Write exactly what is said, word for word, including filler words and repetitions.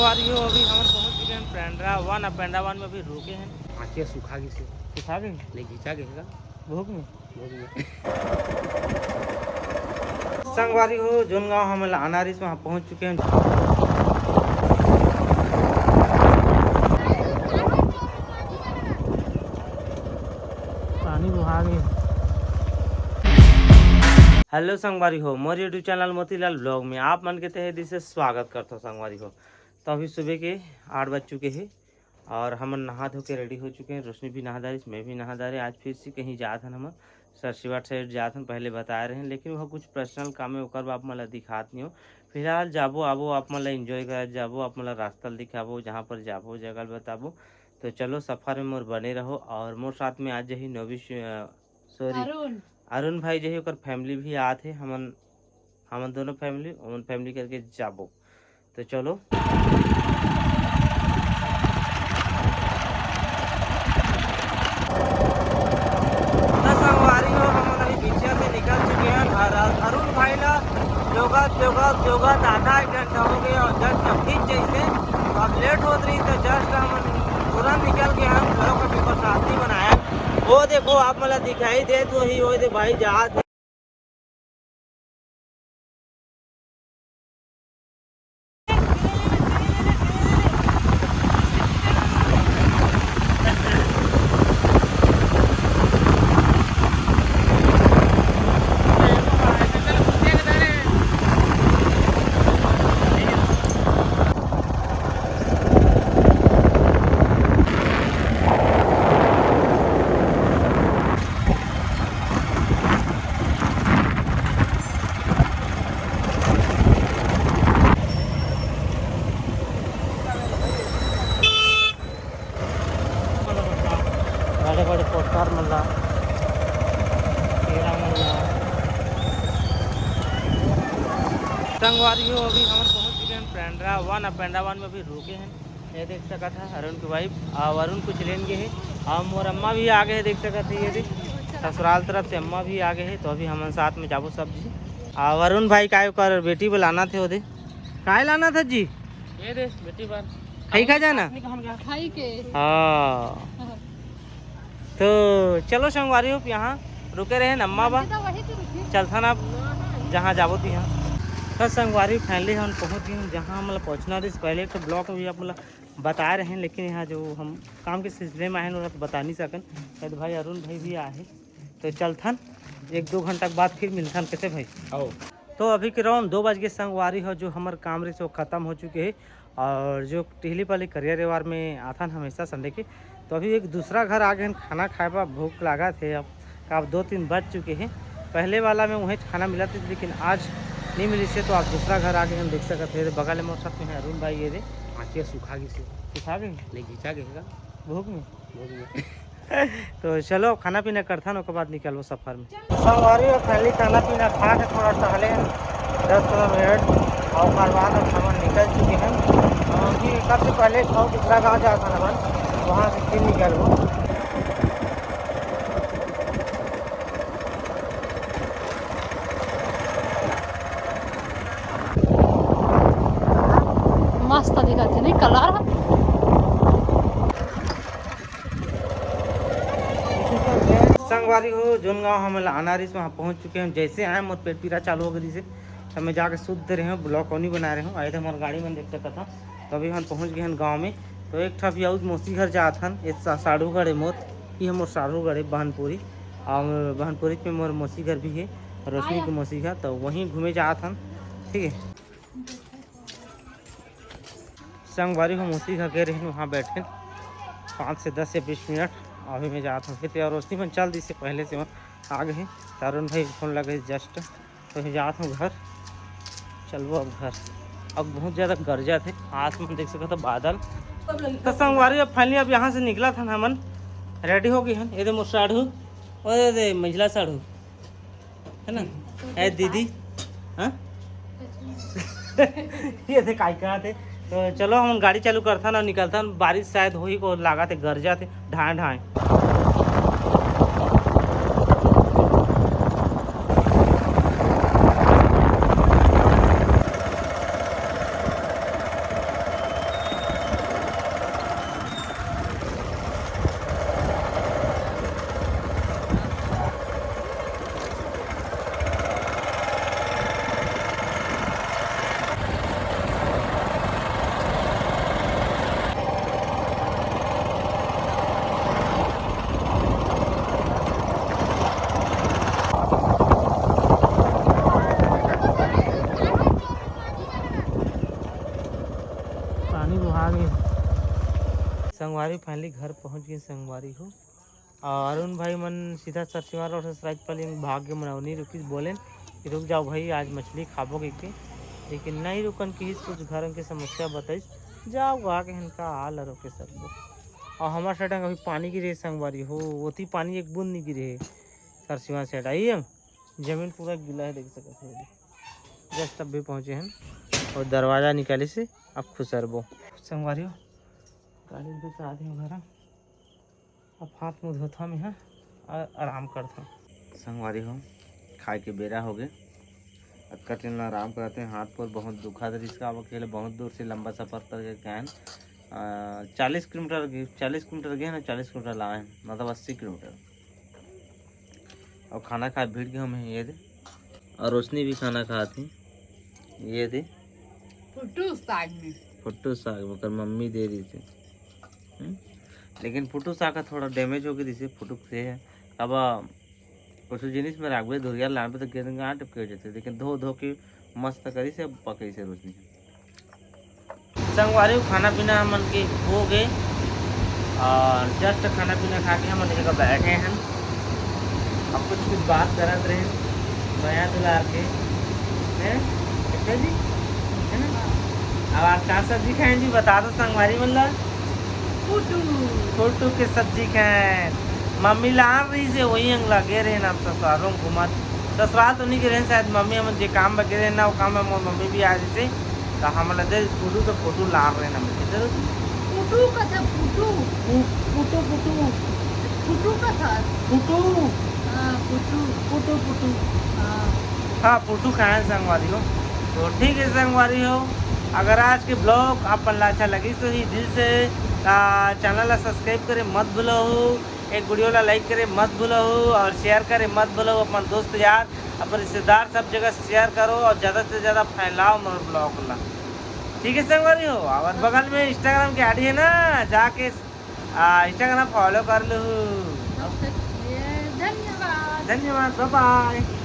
संगवारी हो, अभी हमन पहुंच चुके हैं पेंड्रा वन। अब पेंड्रा वन में अभी रुके हैं। आँखिया सुखा गिस हे। सुखा गे? नहीं, घिंचा गे हे का? भूख में? भूख में। संगवारी हो, जोन गांव हमन ला आना रिहिस, वहां पहुंच चुके हैं। पानी बुहा गे। हेलो संगवारी हो, मोर YouTube चैनल मोतीलाल ब्लॉग में आप मन के तहे दिल से स्वागत करथों संगवारी हो। तो अभी सुबह के आठ बज चुके हे और हमन नहा धो के रेडी हो चुके हैं। रोशनी भी नहा डारिस, मैं भी नहा डारे। आज फिर से कहीं जात हन हमन, सरसीवाट साइड जात हन, पहले बताए रहेन, लेकिन वह कुछ पर्सनल काम है, ओकर बर आप मन ला दिखात नहीं हो। फिलहाल जाबो आबो, आप मन ला एंजॉय करा जाबो, आप मन ला रास्ता ल दिखाबो, जहाँ पर जाबो जगह ल बताबो। तो चलो सफर में मोर बने रहो और मोर साथ में आज जही नोविश, अ, सॉरी, अरुण। अरुण भाई जही, ओकर फैमिली भी आत हे। हमन, हमन दोनों फैमिली, ओमन फैमिली करके जाबो। तो चलो। तो संगवारी हो, हमन अभी पिक्चर से निकल चुके हैं और अरुण भाई ला जोगत, जोगत, जोगत आधा एक घंटा हो गया और जस्ट अभी जैसे अब लेट होत रही तो जस्ट हम तुरंत निकल के हम लोग अभी प्रशासनी बनाया। वो देखो आप मला दिखाई देत वही, वो दे भाई जहाज। बड़े बड़े पोस्टर मन ला, केरा मन ला। संगवारी हो, अभी हमन पहुंच चुके हैं पेंड्रा वन। अब पेंड्रा वन में अभी रुके हैं। ये देख सकत है अरुण की वाइफ और अरुण कुछ लेन गए है और मोर अम्मा भी आ गए है, देख सकत है। ये देख ससुराल तरफ से अम्मा भी आ गए है, तो अभी हमन साथ में जाबो सब्जी। और अरुण भाई काय कर बेटी बुलाना थे ओदे, काय लाना था जी? ये दे बेटी बार। खाई खा जाना? खाई के। हाँ। तो चलो संगवारी हो, यहाँ रुके रहे अम्मा बा। तो वही तो रुकी। चलथन अब जहाँ जाबो तिहाँ। तो संगवारी फाइनली हम पहुँच गए हैं जहाँ हमला पहुँचना रहिस। पहले एक ठो ब्लॉग में भी आप मला बताए रहे हैं, लेकिन यहाँ जो हम काम के सिलसिले में आए हैं, ओला तो बता नहीं सकन। शायद भाई अरुण भाई भी आए हैं, तो चलथन एक दो घंटा के बाद फिर मिलथन। कैसे भाई? आओ। तो अभी के राउंड दो बज के संगवारी हो, जो हमर काम रहिस वो खत्म हो चुके है। और जो टिहली पाली करिया रेवार में आथन हमेशा संडे के, तो अभी एक दूसरा घर आ गए हैं खाना खाए बर। भूख लागा थे अब, अब दो तीन बज चुके हैं। पहले वाला में वहीं खाना मिला थे, लेकिन आज नहीं मिली से, तो आप दूसरा घर आ गए हैं, देख सकते हैं। बगल में मोर साथ में है अरुण भाई, ये दे। आँखिया सुखा गिस हे। सुखा गए? नहीं, घिंचा गए का? भूख में? भूख में। तो चलो खाना पीना करथन, ओकर बाद निकलबो सफर में। संगवारी हो, पहले खाना पीना खा के थोड़ा टहले हैं दस पन्द्रह मिनट, और ओकर बाद अब हमन निकल चुके हैं। और फिर सबसे पहले खाओ दूसरा गाँव जाथन हमन, वहाँ से फिर निकलबो। मस्त दिखत हे नहीं कलर ह। संगवारी हो, जोन गांव हमन ला आना रहिस, वहाँ पहुँच चुके हैं। जैसे आए, मोर पेट पीरा चालू हो गई से, तो मैं जाके सुत रहे हूँ, ब्लॉग कोनी बना रहे हूँ। आए थे मोर गाड़ी में, देख सकत हव। तो अभी हम पहुँच गए हैं गांव में। तो एक ठा भी आउज मौसी घर जात हन, ये सा-, साढ़ू गढ़ है मोर, ये मोर साढ़ू गढ़ है बहनपुरी, और बहनपुरी में मोर मौसी घर भी है, रोशनी के मौसी घर, तो वहीं घूमे जात हन। ठीक है। संगवारी हो, मौसी घर गए रहिन, वहाँ बैठे पाँच से दस या बीस मिनट। अभी मैं जात हूँ, फिर तैयार रोशनी मन चल दी से पहले से मन आ गए हैं। तारुण भाई फोन लगे जस्ट, तो मैं जात हूँ घर, चलबो अब घर। अब बहुत ज़्यादा गरजा थे, आसमान देख सकत हो बादल। तो संगवारी अब फाइनली अब यहाँ से निकला था हमन, रेडी हो गए हैं। ये दे मोर साढ़ू, और ये दे मंझला साढ़ू, है ना? ए दीदी, हाँ? ये थे काय कहा थे। तो चलो हम गाड़ी चालू करथन और निकलथन। बारिश शायद होही को लागत हे, गरजत हे ढाए ढाए। संगवारी, finally घर पहुंच गए संगवारी हो। और अरुण भाई मन सीधा सरसीमा रोड से सरायपाली में भाग के मना नहीं रुकिस, बोलेन कि रुक जाओ भाई, आज मछली खाबो कहिके। लेकिन नहीं रुकन किहिस, कुछ घर के समस्या बताइस। जाओ गा के हन का हाल हरो के सरबो। और हमार side अभी पानी गिरे संगवारी हो, ओती पानी एक बूंद नहीं गिरे हे सरसीमा side। आई हम जमीन पूरा गीला है, देख सकत हो। Just अभी पहुँचे हैं और दरवाजा निकाले से अब खुसरबो संगवारी हो। गाड़ी में से आदमी घर अब हाथ मुंह धोथा में है और आराम करथा। संगवारी हो, खाए के बेरा हो गए। अतका टेम ला आराम करते हैं, हाथ पर बहुत दुखा दे, इसका अब अकेले बहुत दूर से लंबा सफर करके गए हैं। चालीस किलोमीटर गे-, चालीस किलोमीटर गए ना, चालीस किलोमीटर लाए हैं, मतलब अस्सी किलोमीटर। और खाना खाए भिड़ गए हम, ये दे। और रोशनी भी खाना खात ही, ये दे। फुटू साग में। फुटू साग में ओकर मम्मी दे दी थी। हम्म? लेकिन फुटू साग का थोड़ा damage हो गई, जैसे फुटू से है। अब कुछ जिनिस में राखबे, धुरिया लानबे तो गेंद गांठ टपके हो जाते, लेकिन धो धो के मस्त करी से पकई से रोशनी। संगवारी हो, खाना पीना हमन के हो गए और just खाना पीना खा के हमन जगह बैठे हैं। अब कुछ कुछ बात करत रहे मया दुलार के, हैं? अच्छा जी, है ना? अब आज का सब्जी खाएं जी, बता दो संगवारी मन ला। फुटू। फुटू के सब्जी खाएं। मम्मी लान रही से वही अंग लगे रहे ना, ससुरालों घूमत। ससुराल तो नहीं गे रहे शायद, मम्मी हमन जे काम बगे रहे ना, वो काम में मोर मम्मी भी आ रही से। तो हमन ला दे फुटू, तो फुटू लान रहे ना मम्मी। चलो। फुटू कथा फुटू। फु-, फुटू, फुटू। फुटू कथा। फुटू। हाँ, फुटू। फुटू, फुटू। हाँ। हाँ, फुटू खाएं संगवारी हो। तो ठीक है संगवारी हो, अगर आज के vlog आप मन ला अच्छा लगी तो ही दिल से, आ, channel ला subscribe करे मत भूलो हो, एक video ला like करे मत भूलो हो और share करे मत भूलो हो। अपन दोस्त यार, अपन रिश्तेदार सब जगह share करो और ज़्यादा से ज़्यादा फैलाओ मोर vlog ला। ठीक है संगवारी हो, और बगल में Instagram के ID है ना, जाके, आ, Instagram follow कर लो। धन्यवाद। धन्यवाद, bye bye।